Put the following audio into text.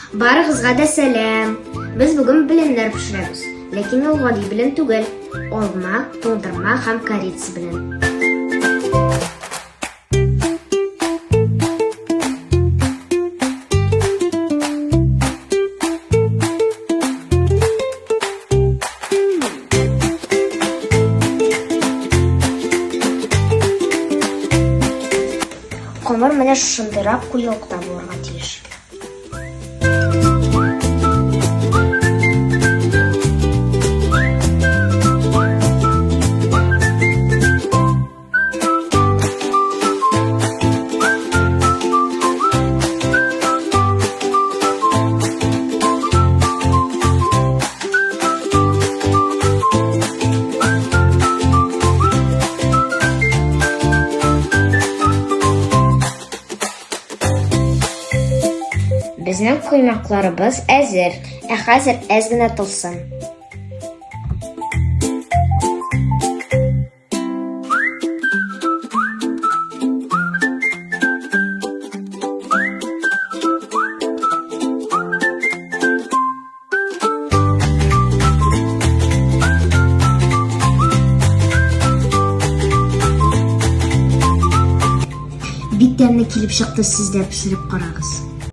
Барыгызга да сәлам! Без бүген беленнәр пешерәбез. Ләкин ул гади белен түгел. Алма, туңдырма һәм корица белән. Камыр менә шушындыйрак куелыкта булырга тиеш. Безнең коймакларыбыз әзер. Ә хәзер әз генә тылсын. Бик тәмле килеп чыкты, сез дә пешереп карагыз.